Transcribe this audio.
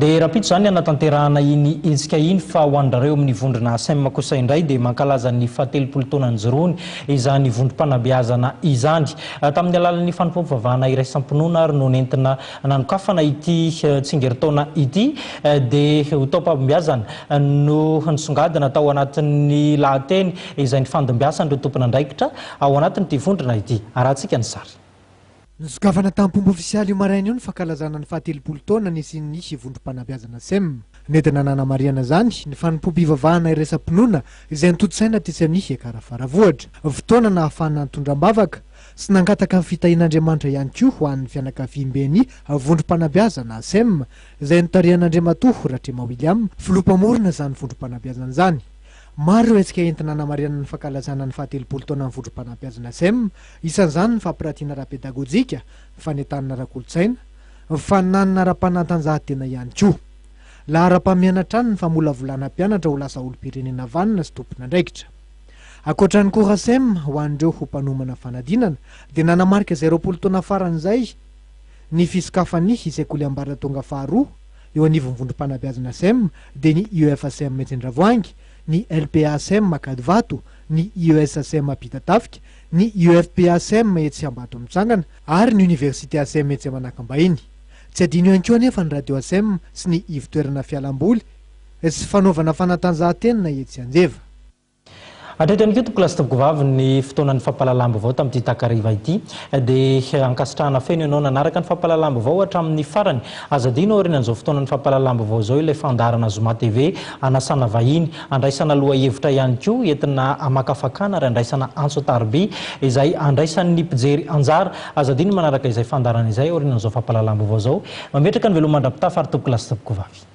Dia rahampitso izany hanatanterahana iny hetsika iny fa ho an-drareo amin'ny vondrona ACEM kosa indray dia mankalaza ny fahatelopolo taona nijoroany izany vondrom-panabeazana izany. Tamin'ny alalan'ny fanompoam-pivavahana iraisam-pinoana ary no nentina nanokafana ity tsingerin-taona ity dia ho taom-pahombiazana no nisongadina tao anatin'ny lahateny izay nifandimbiasan'ireo tompon'andraikitra ao anatin'ity vondrona ity. Arahantsika ny sary. Nosokafana tamin'ny-pomba ofisialy io maraina io ny fankalazana ny fahatelopolo taona nisian'ny vondrom-panabeazana SEM. Nentina nanamarihana izany ny fanompoam-pivavahana iraisam-pinoana izay notontosaina tetsy amin'ny Ekar Faravohitra. Fotoana nahafahana nitondra am-bavaka sy nangataka ny fitahian'Andriamanitra ihany koa ho an'ny fianakaviamben'ny vondrom-panabeazana SEM izay notarihan'Andriamatoa Ratrema William, filoha mpamorona izany vondrom-panabeazana izany. Maro ireo hetsika entina hanamarihana ny fankalazana ny fahatelopolo taonan'ny vondrom-panabeazana SEM, isan'izany ny fampiratiana ara-pedagojika, ny fanentanana ara-kolontsaina, ny fananana ara-panatanjahantena ihany koa. Laharam-pahamehana hatrany ny famolavolana mpianatra ho lasa olom-pirenena vanona sy tompon'andraikitra. Ankoatra ny cours SEM ho an'ireo ho mpanomana fanadinana dia nanamarika izay 20 taona farany izay ny fisokafan'ny sekoly ambaratonga faharoa eo anivon'ny vondrom-panabeazana sem dia ny IEFACM etsy Andravoahangy, ny LPACM Ankadivato, ny IESACM Ampitatafika, ny IEFPACM etsy Ambatomitsangana ary ny Oniversite ACM etsy Manakambahiny. Tsy adino ihany koa anefa ny Radio ACM sy ny ivotoerana fialamboly sy fanaovana fanatanjahantena etsy Anjeva. Hatreto ihany koa tompokolahy sy tompokovavy ny fotoanan'ny fampahalalam-baovao tamin'ity takariva ity. Dia ankasitrahana feno ianao nanaraka ny fampahalalam-baovao hatramin'ny farany. Aza adino aorianan'izao fotoanan'ny fampahalalam-baovao izao ilay fandaharana Zoma TV hanasana vahiny, handraisana lohahevitra ihany koa entina hamakafakana ary handraisana antso an-tariby izay handraisan'ny mpijery anjara. Aza adino ny manaraka izay fandaharana izay aorianan'izao fampahalalam-baovao izao. Mametraka ny veloma mandra-pitafa ary tompokolahy sy tompokovavy.